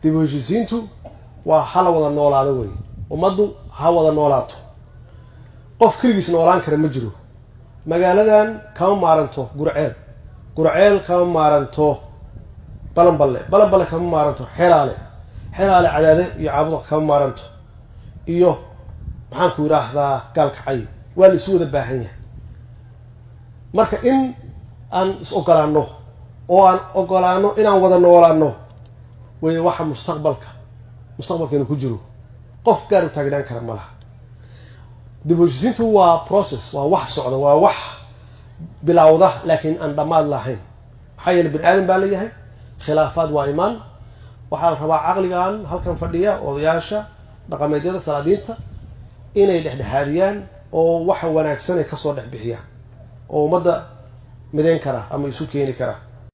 Dib u heshiisiintu waa hala wada noolaado wey, ummaddu ha wada noolaato. Qof keligiis noolaan kara ma jiro. Magaaladan kama maaranto Gurceel, Gurceel kama maaranto Balanballe, Balanballe kama maaranto Xeraale, Xeraale Cadaade iyo Caabuda kama maaranto, iyo maxaan ku yidhaahdaa, Gaalkacyo. Waa la isu wada baahan yahay. Marka in aan is ogolaano oo aan ogolaano inaan wada noolaano wey waxa mustaqbalkeena ku jiro. Qof gaar u taagnaan kara ma laha. Dib u heshiisiintu waa process, waa wax socda, waa wax bilowda laakiin aan dhammaad lahayn. Maxaa yeele, bini aadan baa leeyahay, khilaafaad waa imaan. Waxaa la rabaa caqligan halkan fadhiya, odayaasha dhaqameedyada, salaadiinta, inay dhexdhexaadiyaan oo waxa wanaagsan ay kasoo dhex bixiyaan oo ummadda mideyn kara ama isu keeni kara.